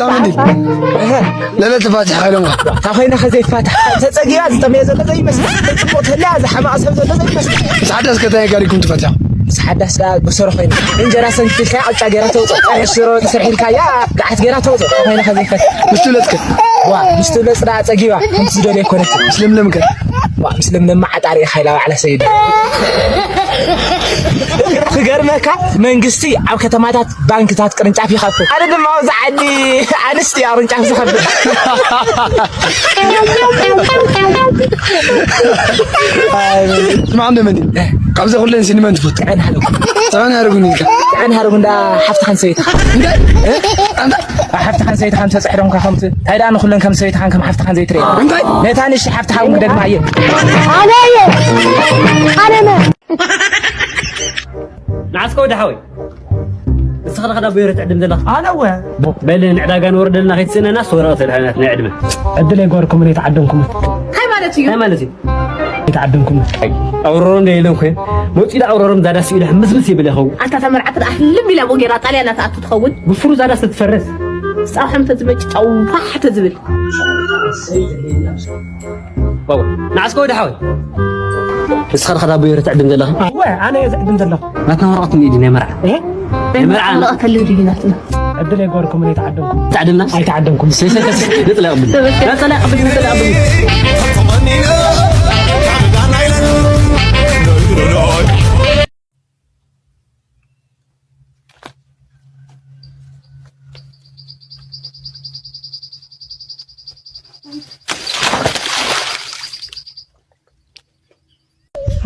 ታመኒ ለለ ትፋትሕ ከይዶም ካብ ኮይነ ከዘይፋትሕ ተፀጊባ ዝጠመየ ዘሎ ዘይመስል ፅቡቅ ተለያ ዝሓማቕ ሰብ ዘሎ ዘይመስል። ሰዓት ኣስከታይ ጋሪኩም ትፈትሕ? ምስ ሓዳስ ደኣ ብስሩ ኮይና እንጀራ ሰንኪልካያ ቅጫ ገይራ ተውፅእ። ሽሮ ተሰርሒልካያ ገዓት ገይራ ተውፅእ። ካብ ኮይነ ከዘይፈትሕ ምስቱ ለፅከ ዋ ምስቱ ለፅዳ ፀጊባ ከምቲ ዝደልየ ኮነት። ምስልምልም ከ ዋ ምስልምልም ዓጣሪ ኢኻ ኢላ ባዕላ ሰይድ። ክገርመካ መንግስቲ ኣብ ከተማታት ባንክታት ቅርንጫፍ ይኸፍት። ኣነ ድማ ኣብዚ ዓዲ ኣንስቲ ቅርንጫፍ ዝኸፍት። ስማዕ እንደ መኒ ካብዚ ኩለን ሲኒመን ትፈቱ ጥዕና ሃለኩ። ጥዕና ያደርጉን ኢልካ ጥዕና ሃለኩ እንዳ ሓፍትኻን ሰበይትኻ እንታይ ሓፍትኻን ሰበይትኻን ተፅሕዶምካ ከምቲ እንታይ ደኣ ንኩለን ከም ሰበይትኻን ከም ሓፍትኻን ዘይትርኢ እንታይ ነታ ንሽ ሓፍትኻ እውን ግደግማ እየ ኣነ እየ ኣነ መ ንዓስከ ወዲ ሓወይ ንስኻ ዳኻ ዳቦ የረ ትዕድም ዘለኻ ኣነ ወ በል ንዕዳጋ ንወርደልና ከይትስእነና ወረቐት ኣልሕናት ናይ ዕድመ ዕድል ኣይጓርኩምን ኣይተዓደምኩምን እንታይ ማለት እዩ እንታይ ማለት እዩ ኣይተዓደምኩምን ኣውሮሮ እንደ የለን ኮይን መፂኡ ዳ ኣውሮሮ ዛዳ ስኢሉ ሕምስምስ ይብል ይኸውን ኣታ ተመርዓት ዳ ሕልም ኢላ ቦጌራ ጣልያና ትኣቱ ትኸውን ብፍሩ ዛዳ ስትፈርስ ፃውሐም ተዝመጭ ጫው ፋሕ ተዝብል ንዓስከ ወዲ ሓወይ ንስኻ ዳኻ ዳቦ የረ ትዕድም ዘለኻ ኣወ ኣነ እየ ዝዕድም ዘለኹ ናትና ወረቐት እንዲ ናይ መርዓ ናይ መርዓ ወረቐት ኣለዎ ድዩ ናትና ዕድል ኣይገበርኩምን ኣይተዓደምኩም ተዓድምና ኣይተዓደምኩም ነፀላ ቅብል ነፀላ ቅብል ነፀላ ቅብል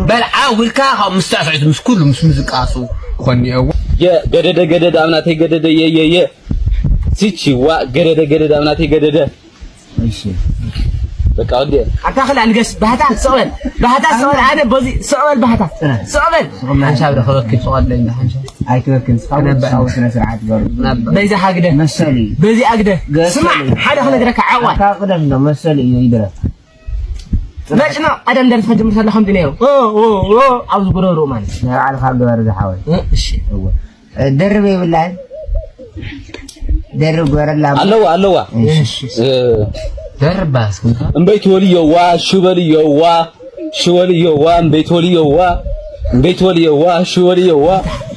በልዓ ውልካ ካብ ምስ ሳዕስዒት ምስ ኩሉ ምስ ምዝቃሱ ክኾን እኒአዎ። የ ገደደ ገደደ ኣብ ናተይ ገደደ የ የ የ ሲቺዋ ገደደ ገደደ ኣብ ናተይ ገደደ እሺ በቃ ወዲ ኣታ ክላ ንገስ ባህታ ስቕበል ባህታ ስቕበል ኣነ በዚ ስቕበል ባህታ ስቕበል ሓንሻብ ዶ ክበክል ስቕበል እንዳ ሓንሻብ ኣይትበክል ስቕበል ስነ ስርዓት ገሩ በዚ ሃግደ መሰሊ በዚ ኣግደ ስማዕ ሓደ ክነግረካ ዓዋ ኣታ ቅደም ዶ መሰሊ እዩ ይድረፍ መጭና ቀደም ደርፊ ክጅምር ከሎ ከምዚ ነይሩ ኣብዚ ጉረሩ ማለት ናይ ባዕልኻ ግበር ዝሓወይ እሺ እወ ደርብ የብላን ደርብ ግበረላ ኣለዋ ኣለዋ ደርባ እስኪ እምበይ ትወልዮዋ ሽበልዮዋ ሽወልዮዋ እምበይ ትወልዮዋ እምበይ ትወልዮዋ ሽወልዮዋ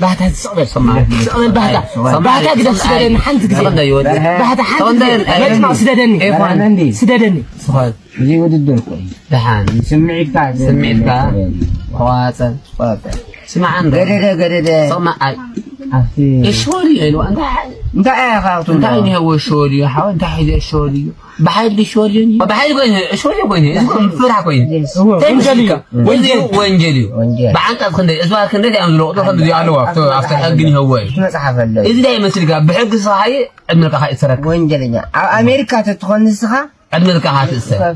ባህታ ዝስቕበል ባህታ ግደፍ ስደደኒ ሓንቲ ግዜ ባህታ ሓንቲ ግዜ መጭና ስደደኒ ስደደኒ እዚ ውድድር እኮ እዩ። ደሓን ስምዒትካ ስምዒትካ ተዋፀ ተዋፀ። ስማዕ እንዶ ገደደ ገደደ ሰማዓይ ኣብቲ እሽወል እዩ ኢልዋ እንታይ እንታይ እያ ካብቱ እንታይ እንሄዎ እሽወል እዩ ሓወ እንታይ ሒዘ እሽወል እዩ ብሓይሊ እሽወል እዩ ብሓይሊ ኮይኑ እሽወል እዩ ኮይኑ እዚ ፍራሕ ኮይኑ ወንጀል እዩ ወንጀል እዩ ብዓንቀፅ ክንደይ እዝባር ክንደይ እዮም ዝለቕጡ ከምዚ ኣለዎ ኣብቲ ሕጊ ንህዎ እዩ መፅሓፍ ኣሎ እዚ ዳይ መስልካ ብሕጊ ስኻየ ዕድመ ልካ ይሰረክ ወንጀለኛ ኣብ ኣሜሪካ ተትኾን ንስኻ ዕድመ ልካ ትእሰር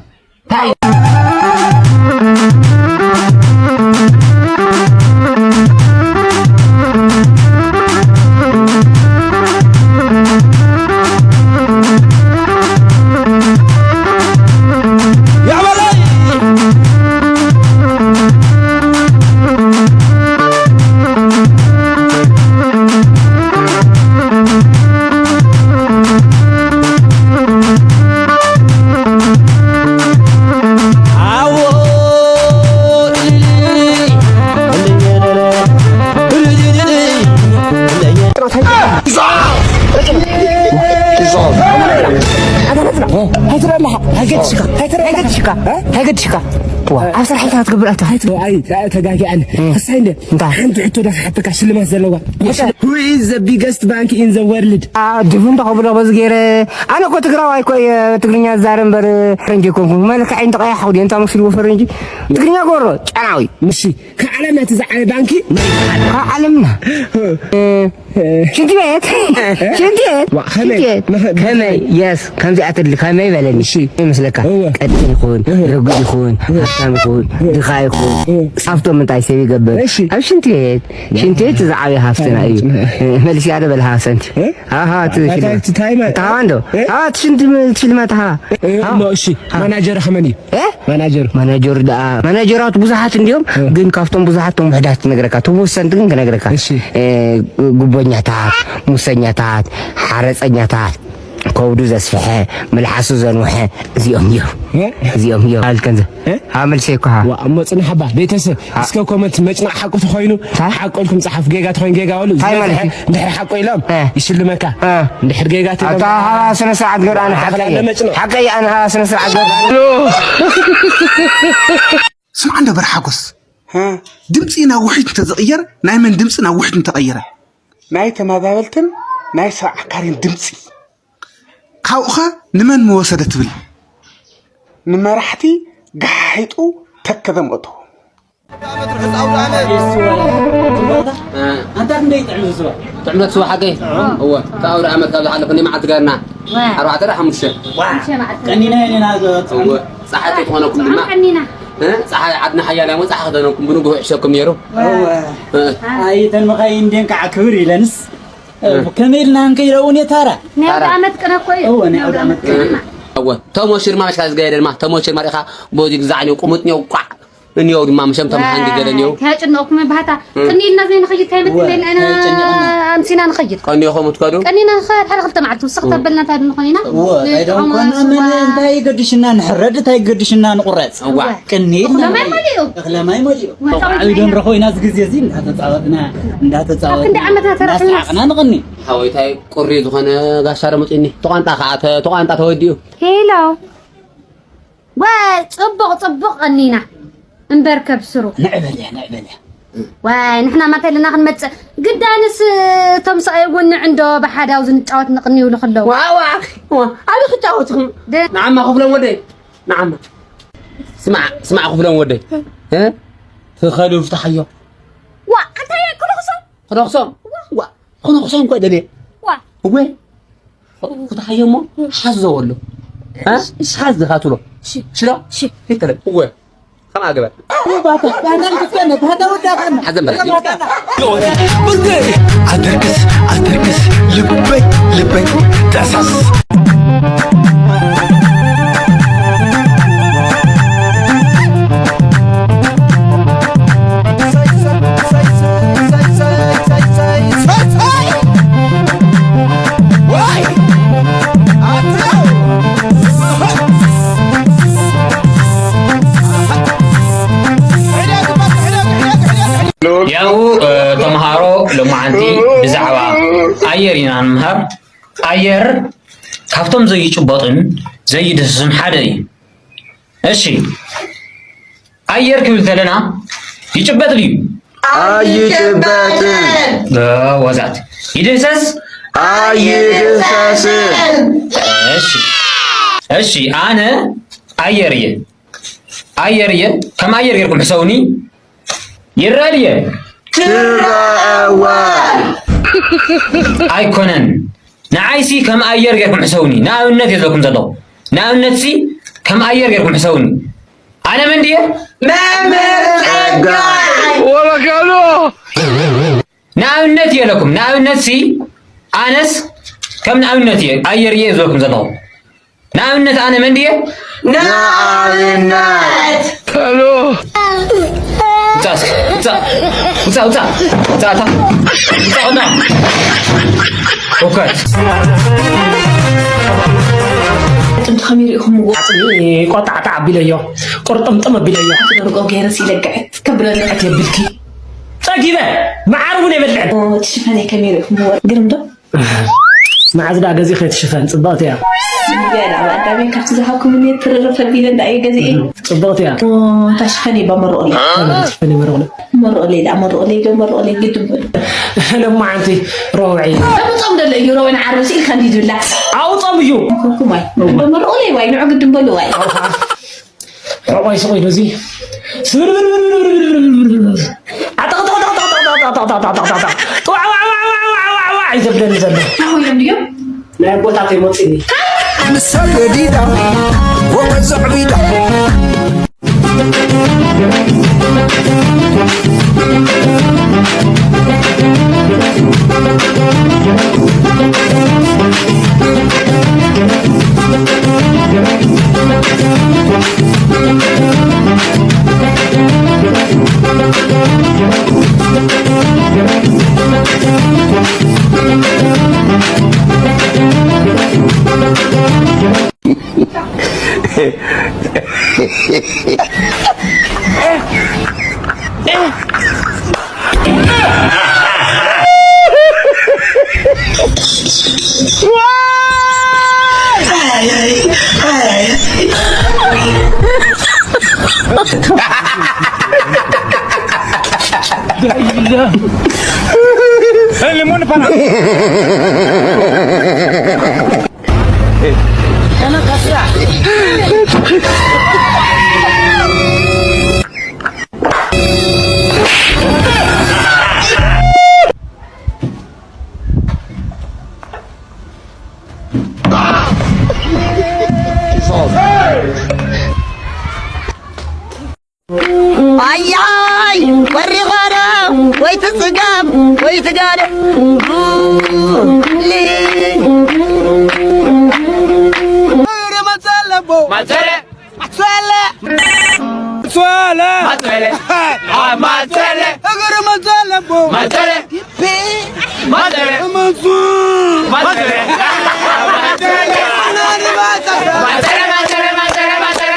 ኣይትረለኻ ኣይገድሽካ ኣይትረለኻ ኣይገድሽካ ኣብ ስራሕካ ክትገብር ኣታ ተጋጊኣኒ ክሳይ እንደ እንታይ ሓንቲ ሕቶ ዳ ክሓተካ ሽልማት ዘለዋ Who is the biggest bank in the world? ድፍን ተኸብሎ በዚ ገይረ ኣነ እኮ ትግራዋይ እኮ እየ ትግርኛ ዝዛረብ እምበር ፈረንጂ ኣይኮንኩ መልክዐይ እንተቐያሕ ወዲ እንታ መሲልዎ ፈረንጂ ትግርኛ ጎሮ ጨናዊ ምሺ ካብ ዓለምና እቲ ዝዓበየ ባንኪ ካብ ዓለምና ሽንቲ ቤት ሽንቲ ቤት ከመይ የስ ከምዚኣ ትድሊ ከመይ በለኒ ይመስለካ ቀጢን ይኹን ርጉድ ይኹን ሃብታም ይኹን ድኻ ይኹን ሃብቶም እንታይ ሰብ ይገብር ኣብ ሽንቲ ቤት ሽንቲ ቤት ዝዓበየ ሃፍትና እዩ መልሲ ኣደ በልሃ ሰንቲ ሃዋ እንዶ ሃዋ ሽንቲ ሽልማት ሃዋ እሺ ማናጀር ከመን እዩ ማናጀር ማናጀር ደኣ ማናጀራት ብዙሓት እንዲዮም ግን ካብቶም ብዙሓት ቶም ውሕዳት ትነግረካ ቶም ወሰንቲ ግን ክነግረካ ጉቦ ኛታት፣ ሙሰኛታት፣ ሓረፀኛታት፣ ከብዱ ዘስፍሐ፣ መልሓሱ ዘንውሐ፣ እዚኦም እዮም። እ? እዚኦም እዮም። ኣልከን ዘ-፣ እ? ሃ፣ መልሰይ እኮ ሃ። ዋ፣ እሞ ጽናሕ እባ፣ ቤተሰብ፣ ሃ። እስከ ኮመንት መጭናቕ ሓቁ ተኾይኑ፣ ሃ? ሓቁ ኢልኩም ጸሓፉ፣ ጌጋ ተኾይኑ ጌጋ በሉ። እንታይ ማለት እዩ? እንድሕር ሓቁ ኢሎም፣ እ። ይሽልመካ። እ። እንድሕር ጌጋ ተይሎም፣ ኣታ ሃ፣ ስነ ስርዓት ገርኣና ሓቂ ሓቂ። ሓቂ ኣነ ሃ፣ ስነ ስርዓት ገርኣና። ስምዓ እንዶ በርሓጎስ፣ ሀ? ድምፂ ናብ ውሒት እንተዝቕየር፣ ናይ መን ድምፂ ናብ ውሒት እንተቐየረ? ናይ ተመዛበልትን ናይ ሰብ ዓካሪን ድምፂ። ካብኡኸ ንመን ምወሰደ ትብል? ንመራሕቲ ገሓሒጡ ተከዘም እቶ። ኣንታ ክንደይ ጥዕም ስዋ? ጥዕመት ስዋ ሓቀይ? እወ፣ ካብ ኣውደ ዓመት ካብ ዝሓለፈ ናይ መዓልቲ ገርና። ዋ። ኣርባዕተ ዶ ሓሙሽተ? ዋ። ቀኒና ኢና እወ፣ ፀሓይ ተትኾነኩም ድማ። ቀኒና። እ? ፀሓይ ዓድና ሓያል እያ፣ ፀሓይ ክደነኩም ብንግሆ ይሕሸኩም ነይሩ። እወ። እ። ኣይ፣ እተን መኻይን እንድየን ከዓ ክብር ኢለንስ። እ። ከመይ ኢልና ክንከይድ ኣብኡ ኔታራ? ናይ ኣውደ ዓመት ቅነ እኮ እዩ። እወ፣ ናይ ኣውደ ዓመት ቅነ። እወ፣ ተሞሽር ማመሽካ ዝገየደ ድማ፣ ተሞሽር ማሪኻ ቦዚ ግዛዕ እኒኦ፣ ቁሙጥ እኒኦ፣ ቋዕ እኒኦ ድማ፣ ምሸም ተምሓን ግገደ እኒኦ። ከያጨነቕኩም ባህታ። እ። ቅኒ ኢልና ዘይንኸይድ፣ እንታይ እወ፣ መትለና ኢና ከያጨነቕና። ኣምሲና ንኸይድ። ቀኒኹም ትከዱ? ቀኒና ንኸይድ፣ ሓደ ክልተ መዓልቲ ውስኽ እም። ተበልና እንታይ ድንኾን ኢና? እወ፣ እንታይ ደንኮን ጥዑም ምን፣ ስዋ። እንታይ ገድሽና ንሕረድ፣ እንታይ ገድሽና ንቑረጽ? እዋ። ቅኒ እኽለ ማይ መሊኡ። እኽለ ማይ መሊኡ። እዋ። ፎቕ ዓብዩ ዶ ንረኽቦ ኢና፣ እዚ ግዜ እዚ እንዳተጻወትና፣ እንዳተጻወትና፣ ኣብ ክንዲ ዓመትና ተረኽብናስ። እንዳሰሓቕና ንቕኒ። ሓወይታይ ቁሪ ዝኾነ ጋሻ ዶ መጺኡኒ። ተቋንጣ ከዓ ተ-፣ ተቋንጣ ተወዲኡ። ሄሎ። ወ-፣ ጽቡቕ፣ ጽቡቕ ቀኒና። እምበር ከብስሩ። ንዕበል እያ፣ ንዕበል እያ። ዋይ፣ ንሕና ማተልና ክንመጽእ። ግዳንስ እቶም ሰብኣይ እውን ንዕንዶ ብሓዳው ዝንጫወት ንቕኒ ይብሉ ከለዉ። ዋ፣ ዋ፣ ዋ፣ ኣበይ ክጫወትኹም? ደ- ንዓማ ክፍሎም ወደይ፣ ንዓማ። ስማዕ፣ ስማዕ ክፍሎም ወደይ። እ? ትኸሉ ፍታሓዮ። ዋ፣ እንታይ እየ ክልኽሶ? ክነኽሶም? ዋ፣ ክነኽሶም እኮ ደልየ። ዋ። እወ። ፍታሓዮ እሞ ሓዞ ወሎ። እ? ሓዝ ድኻ ትብሎ። እሺ። ሽሎ? እሺ። ይከለ። እወ። ከምኣ ግበር። ባታ፣ ባታ ንክትቀነ፣ ባታ ወዳእካና። ሓዘን በላ። ባታ። ኣተርክስ፣ ኣተርክስ፣ ልበይ፣ ልበይ፣ ተሳስ። ያው፣ እ፣ ተምሃሮ፣ ሎማዓንቲ ብዛዕባ ኣየር ኢና ንምሃር። ኣየር ካብቶም ዘይጭበጡን ዘይድህስሱን ሓደ እዩ። እሺ፣ ኣየር ክብል ከለና ይጭበጥ ድዩ? ኣይጭበጥን። እ፣ ወዛት። ይድህሰስ? ኣይድህሰስን። እሺ፣ እሺ፣ ኣነ ኣየር እየ። ኣየር እየ። ከም ኣየር ጌርኩም ሕሰውኒ። ይረአ ድየ? ትረአ እወ። ኣይኮነን። ንዓይሲ ከም ኣየር ጌርኩም ሕሰውኒ። ንኣብነት እየ ዝብለኩም ዘለኹ። ንኣብነትሲ ከም ኣየር ጌርኩም ሕሰውኒ። ኣነ መን ድየ? መምህር ጸጋይ። ወረጋሎ። ንኣብነት እየ ኢለኩም። ንኣብነትሲ ኣነስ ከም ንኣብነት እየ፣ ኣየር እየ ዝብለኩም ዘለኹ። ንኣብነት ኣነ መን ድየ? ንኣብነት። ሄሎ። ውጻእ እስኪ፣ ውጻእ፣ ውጻእ፣ ውጻእ፣ ውጻእ፣ እታ፣ ውጻእ፣ እታ። ሁከት። ጥንቲ ከመይ ርኢኹምዎ? ዓጽሚ ቆጣዕጣዕ ኣቢለዮ፣ ቁርጥምጥም ኣቢለዮ። ደርቆ ገይረስ ኢለ ግዕት ከብለኒ። ግዕት የብልኪ። ጸጊበ፣ መዓር እውን የበልዕን። ኦ፣ እቲ ሽፈነይ ከመይ ርኢኹምዎ? ግርም ዶ? መዓዝ ደኣ ገዚእኺ እቲ ሽፈን? ጽብቕቲ እያ። ገና ኣብ ኣዳሜ ካብቲ ዝሃብኩምኒ ትርርፍ ኣቢለ እንዳየ ገዚኤ። ጽብቕቲ እያ። ኦ፣ እታ ሽፈን እባ መርቑለይ። ከመይ ሽፈን ይመርቑለይ? መርቑለይ ደኣ፣ መርቑለይ ዶ፣ መርቑለይ ግድም በሉ። ለማዓንቲ ረውዒ። ጾም ደሎ እዩ፣ ረውዒ ንዓርብ ስኢልካ እንዲ ዝብላ። ኣው ጾም እዩ። ኮኩም ኣይ። እሞ መርቑለይ ዋይ፣ ንዑ ግድም በሉ ዋይ። ሕቖይ ስቕ ኢሉ እዚ ስብርብርብርብርብርብርብርብርብር። ኣጠቕጠቕጠቕጠቕጠቕጠቕጠቕጠቕጠቕጠቕጠቕጠቕ። ጥዋዕዋዕዋዕዋዕዋዕዋዕዋዕ እዩ ዘብለኒ ዘሎ። እንታይ ኮይኖም ድዮም? ናይ ኣቦታተይ መፂኒ። ምሳል ገዲዳ፣ ጎበዝ ኣዕቢዳ። ኣያይ ወሪቐረ ወይ ትጽገም ወይ ትጋለ ማዘረ ማዘረ ማዘረ ማዘረ ማዘረ እግር ማዘለቦ ማዘረ ማዘረ ማዘረ ማዘረ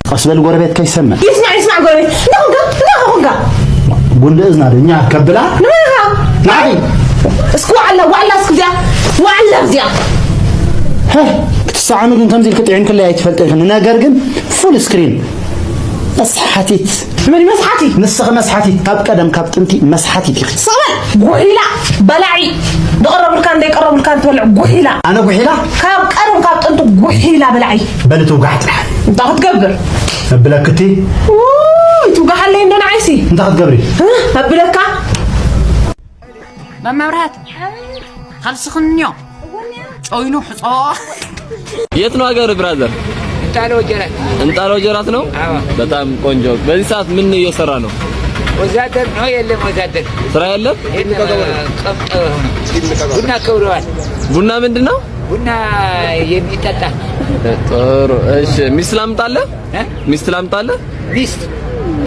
ቀስ በል ጎረቤት ከይሰምዕ። ይስማዕ፣ ይስማዕ ጎረቤት። እንዳ ኹንካ፣ እንዳ ኹንካ። ጉንዲ እዝና ዶ እኛ ከብላ? ንመን ኢኻ? ንዓኺ። እስኪ ዋዕላ፣ ዋዕላ እስኪ እዚኣ፣ ዋዕላ እዚኣ። ሄ፣ ክትሰዓሚ ግን ከምዚ ኢልክ ጥዒምክለይ ኣይትፈልጥን ኢኽኒ። ነገር ግን ፉል ስክሪን መስሓቲት። መን እዩ መስሓቲ? ንስኺ መስሓቲት፣ ካብ ቀደም ካብ ጥንቲ መስሓቲት ኢኺ። ሰበል፣ ጉሒላ፣ በላዒ። ዝቐረቡልካን ዘይቀረቡልካን ትበልዕ ጉሒላ። ኣነ ጉሒላ? ካብ ቀደም ካብ ጥንቲ ጉሒላ በላዒ። በሊ ትውጋሕ ጥራሕ። እንታይ ክትገብር? እብለክቲ? ውይ፣ ትውጋሓለይ እንዶ ንዓይሲ። እንታይ ክትገብሪ? እ? እብለካ? መመብርሃት። ካልስኽንዮ። ጮይኑ ሕጾ። የት ነው ሀገር ብራዘር? እንጣሎ ጀራት። እንጣሎ ጀራት ነው? አዎ። በጣም ቆንጆ። በዚህ ሰዓት ምን እየሰራ ነው? ወዛደር ነው? የለም ወዛደር። ስራ የለም? የለም፣ ቀምጦ ነው። ቡና ከብረዋል። ቡና ምንድን ነው? ቡና የሚጠጣ። ጥሩ። እሺ፣ ሚስት ላምጣልህ? እ? ሚስት ላምጣልህ? ሚስት?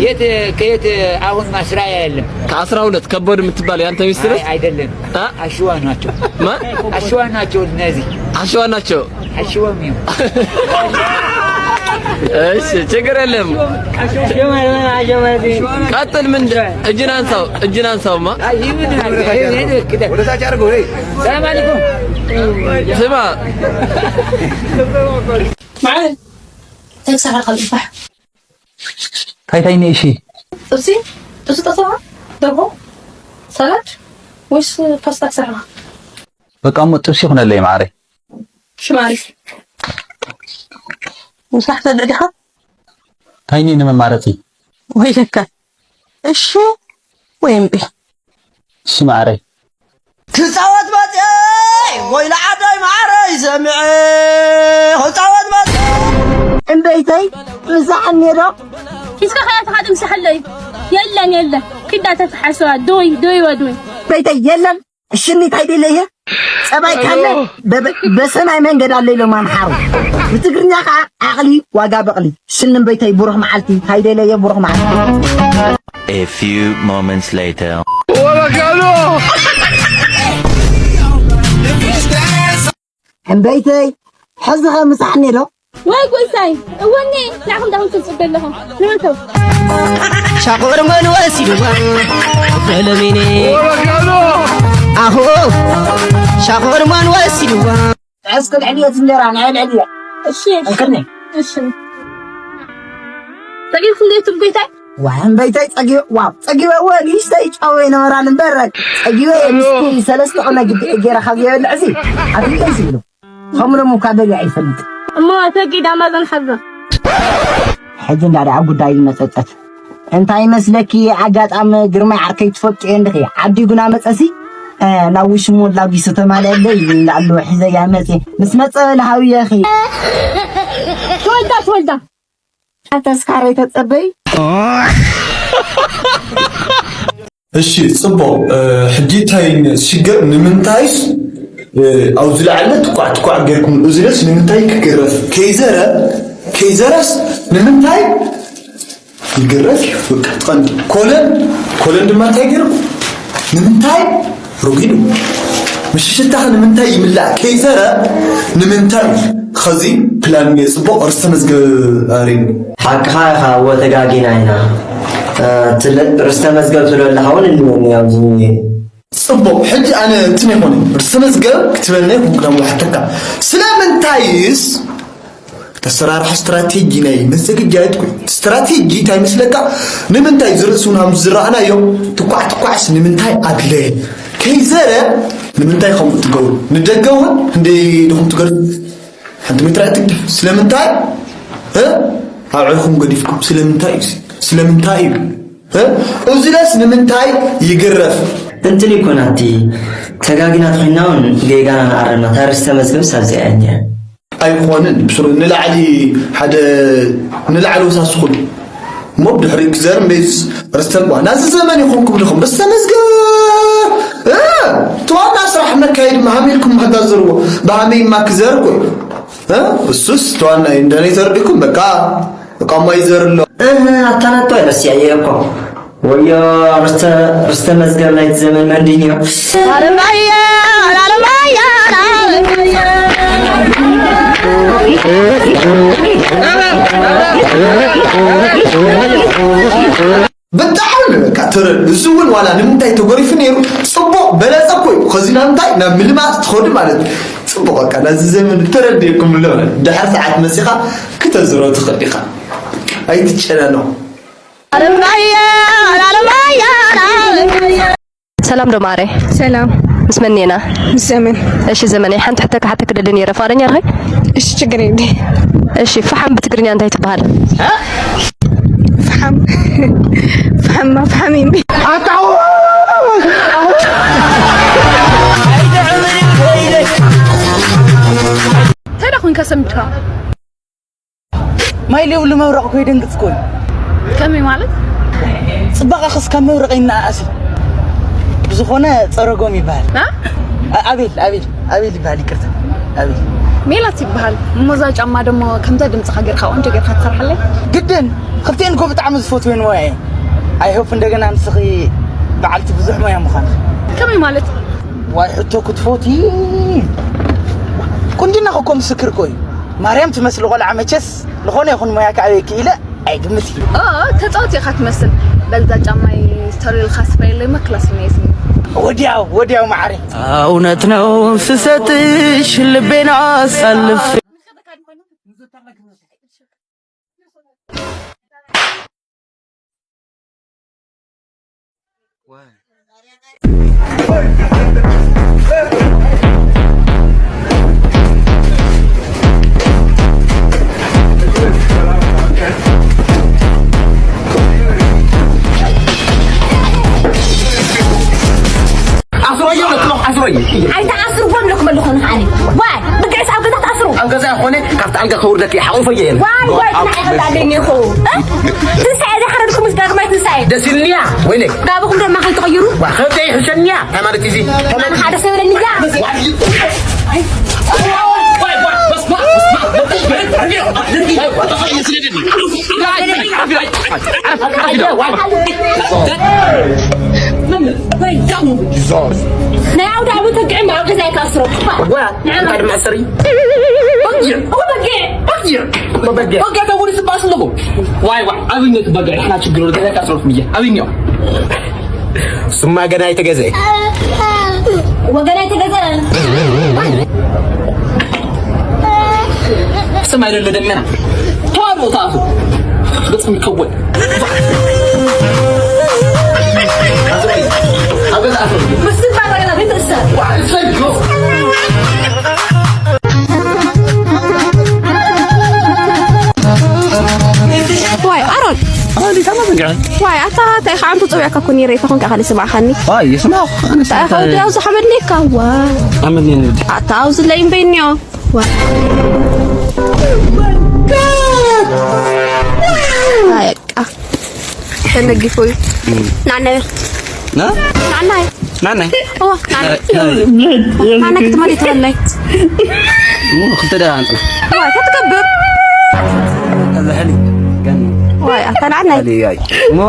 የት? ከየት? አሁን ማስራያ የለም። ከአስራ ሁለት ከበድ የምትባል ያንተ ሚስት አይ፣ ነች? አይደለም። አ? አሸዋ ናቸው። ማን? አሸዋ ናቸው እነዚህ። አሸዋ ናቸው። አሸዋ የሚሆን። እሺ፣ ችግር የለም። ቀጥል። ምን? እጅን አንሳው፣ እጅን አንሳውማ። አይ፣ ይህ ምን ነው? ይህ፣ ይህ፣ ይህ፣ ወደ ታች አድርገው። ሰላም አለይኩም። ስማ። ማለት ተክሳራ ካልባሕ። እንታይ እንታይ ነይ? እሺ። ጥብሲ? ጥብሲ ጠሰማ? ደርሆ? ሰላድ? ወይስ ፓስታ ክሰርሕ? በቃ እሞ ጥብሲ ይኹነለይ ማዕረይ። ሽማሪ። ምሳሕ ትበልዕ ዲኻ? እንታይ ነይ ንመማረፂ? ወይለካ። እሺ ወይ እምቢ? እሺ ማዕረይ። ክጻወት መጽየ ወይ ለዓዳይ ማዕረይ ሰሚዐ ክጻወት መጽየ። እምበይተይ ምሳሕኒ ዶ? ሒዝካ ከያትኻ ትምሳሐለይ። የለን፣ የለን። ኪዳ ተተሓስባ ዶይ፣ ዶይ ወዶይ። እምበይተይ የለን። እሽኒ እንታይ ደለየ? ጸባይ ካለ በ-፣ በ-፣ በሰማይ መንገድ ኣለ ኢሎም ኣምሓሩ። ብትግርኛ ኸዓ ዓቕሊ ዋጋ በቕሊ። እሽኒ እምበይተይ ብሩኽ መዓልቲ። እንታይ ደለየ ብሩኽ መዓልቲ። A few moments later. እምበይተይ፣ ሕዚ ኸ ምሳሕኒ ዶ? ወይ ጎይታይ፣ እወኒ፣ ንዓኹም ዳኹም ትጽበ ኣለኹም። ንመን ተው? ሻቆርሞን ወሲድዋ፣ በሎሚኔ። ኣሆ፣ ሻቆርሞን ወሲድዋ። እስኪ ልዕሊ እቲ እንጀራ፣ ንዓይ ልዕሊ እያ። እሺ፣ እሺ። እንክኒ። እሺ። ጸጊብኩም ዶ ትብል ጎይታይ? ዋይ፣ እምበይተይ ጸጊበ፣ ዋው፣ ጸጊበ እወ፣ ንእሽተይ ጨው ይነበራል እምበር፣ ጸጊበ ምስቲ ሰለስተ ቅነ ግዲ ገይረ ካብ የበልዕ እዚ፣ ኣፍልጠይ ዝብሉ። ከምኡ ሎም እኳ በሊዐ ይፈልጥ። እሞ ተጊድ ኣማዞን ሓዞ። ሕጂ እንዳ ደኣ ጉዳይ ዝመጸጸት። እንታይ መስለኪ፣ ኣጋጣሚ ግርማይ ዓርከይ ትፈልጡ እንዲኺ፣ ዓዲ ጉና መጸሲ፣ እ፣ ናብ ውሽሙ ላጒሱ ተማልአለይ፣ ንላዕሉ ሒዘያ መጽየ። ምስ መጸ ለሃውየኺ። ተወልዳ፣ ተወልዳ። ተስካረይ ተጸበይ። እሺ ጽቡቕ። ሕጂ እንታይ ሽግር? ንምንታይስ ኣብ ዝለዓለ ትኳዕ ትኳዕ ጌርኩም? እዚለስ ንምንታይ ክግረፍ? ከይዘረ ከይዘረስ ንምንታይ ይግረፍ? በቃ ቀንዲ ኮለን ኮለን ድማ እንታይ ገይሩ? ንምንታይ ሩጊዱ? ምሽሽታኽ ንምንታይ ይምላእ? ከይዘረ ንምንታይ? ኸዚ ፕላን ጽቡቕ ርስተ መዝገብ ኣሪኒ። ሓቅኻ ኢኻ እወ ተጋጊና ኢና። ትልቅ ርስተ መዝገብ ትብሎ ኣለኻ እውን እንመን ኣብዚ ጽቡቕ ሕጂ ኣነ እንትን ይኾን ርስተ መዝገብ ክትበልና ይኹን ክዳን ዋሕተካ ስለምንታይስ ተሰራርሐ ስትራቴጂ ናይ መዘግጃየት ኮይኑ ስትራቴጂ እንታይ መስለካ ንምንታይ ዝርእስ እውን ከም ዝረኣናዮ ትኳዕ ትኳዕስ ንምንታይ ኣድለየ ከይዘረ ንምንታይ ከምኡ ትገብሩ ንደገ እውን እንደ ድኹም ትገር ሓንቲ ሜትር ኣይትግድፍ ስለምንታይ እ ኣብ ዕኹም ገዲፍኩም ስለምንታይ እዩ ስለምንታይ እዩ እ እዚለስ ንምንታይ ይግረፍ እንትን ይኮናቲ ተጋጊና ተኮይና እውን ጌጋና ንኣረምና ታርስ ተመዝገብስ ኣብዚኣ እያ እኒኣ ኣይኾንን ብስሩ ንላዕሊ ሓደ ንላዕሊ ወሳስኹል እሞ ብድሕሪ ክዘር ሜዝ ርስተጓ ናዚ ዘመን ይኾንኩም ድኹም ርስተመዝገብ እ፣ እቲ ዋና ስራሕ ነካይድ መሃም ኢልኩም ማሕዳዘርዎ ብሃመይማ ክዘር ኮይ እ፣ እሱስ እቲ ዋና እዩ እንደነይ ተረዲኩም በቃ እቃማ ይዘር ኣሎ እህ ኣታናቶ ረሲዐየ እኮ ወዮ ርስተ ርስተ መዝገብ ናይቲ ዘመን መንድዮ ኣለማያ ኣለማያ ብጣዕሚ በቃ ትረ እዚ እውን ዋላ ንምንታይ ተጎሪፉ ነይሩ ፅቡቅ በለፀ እኮ እዩ ከዚ ናብ እንታይ ናብ ምልማፅ ትኸዱ ማለት እዩ ፅቡቅ በቃ ናዚ ዘመን ተረድየኩም ኣሎ ድሕር ሰዓት መፂኻ ክተዝሮ ትኽእል ኢኻ ኣይትጨናነቁ ሰላም ዶ ማረ ሰላም ምስ መን ኔና ምስ ዘመን እሺ ዘመን ሓንቲ ሕቶ ክሓተክ ደሊ ነይረ ፍቃደኛ ርኸይ እሺ ችግር የለ እሺ ፈሓም ብትግርኛ እንታይ ትበሃል ፈሓም ፈሓማ ፈሓም ይሚ እንታይ ዳ ኮንካ ሰምካ ማይ ለይብሉ መብረቕ እኮ ይደንግጽ እኮ እዩ። ከመይ ማለት? ጽባቐ ኸስ ካብ መብረቕ ይነኣኣስ እዩ። ብዝኾነ ጸረጎም ይበሃል። እ? ኣ- ኣቤል ኣቤል ኣቤል ይበሃል ይቅርታ ኣቤል። ሜላት ይበሃል። እሞ እዛ ጫማ ደሞ ከምዛ ድምጽኻ ጌርካ ቆንጆ ጌርካ ትሰርሓለይ? ግድን ክልቲኤን እኮ ብጣዕሚ ዝፈትወን ዋየ። I hope እንደገና ንስኺ በዓልቲ ብዙሕ ሞያ ምዃንኺ። ከመይ ማለት? ዋይ ሕቶ ክትፈትዊ ቁንጅና እኮ ምስክር እኮ እዩ። ማርያም ትመስሊ ቆልዓ መቸስ ዝኾነ ይኹን ሞያ ከዕብየኪ ኢለ ኣይግምት እዩ። ኦ ተጻወት ኢኻ ትመስል። በልዛ ጫማይ ስተሪልካ ስፈየለይ መክላስ ነይስኒ። ወዲያው ወዲያው ማዕረ። እውነት ነው ስሰጥሽ ልቤን አሳልፌ ኣስሮዮ ነጥሎ ኣስሮዮ ኣይተኣስርዎ ኣለኩም ኣለኹ ንዓኒ ዋይ ብግዕስ ኣብ ገዛ ትኣስሩ ኣብ ገዛ ይኾነ ካብቲ ኣልጋ ከውርደክ ሓቑፈዮ የለ ዋይ ዋይ ንዓይ ከብዳለኒ ኢኹ ትንሳኤ ዝሓረድኩም ምስ ዳግማይ ትንሳኤ ደስ ኢልኒያ ወይለ ጋብኹም ድማ ከይትቕይሩ ከብደይ ሕሸኒያ እንታይ ማለት እዚ ሓደ ሰብ ለኒያ ናይ ኣውደ ዓመት ተግዕም ኣብ ገዛ ይካስሮ ንዓይ ኣውደ ዓመት ሕሰሪ በጊዕ በጊዕ በጊዕ በጊዕ ተውሪ ስባስ ኣለኹ ዋይ ዋይ ኣብኛ ትበጊዕ ሓና ችግር ወደ ካስሮፍ ምያ ኣብኛ ስማ ገና ኣይተገዝአ ወገን ኣይተገዝአ ስም ኣይደለ ደመና ተዋዶ ተኣቱ ገጽ ይከወል ዋይ ኣሮን ዋይ ኣታ እንታይ ከዓ ኣንቱ ፀዊዕካ እኮ ነይረ ይተኾንካ ኢኻ ዝስማዕካኒ ይስማዕ ኣታ ኣብዚ ሓመድ ነካ ዋ ኣታ ኣብዚ ለይ እምበይኒዮ ዋ ተነጊፉ እዩ። ናናይ። ና? ናናይ። ናናይ። ኦ፣ ናናይ። ናናይ ክትመሪ ትበለይ። ሞ፣ ክልተ ደቂቕ ኣንጽና። ዋይ፣ ክትገብር። እዛ ሕሊ፣ ገኒ። ዋይ፣ ኣታ ናናይ። ሕሊ፣ ኣይ። ሞ፣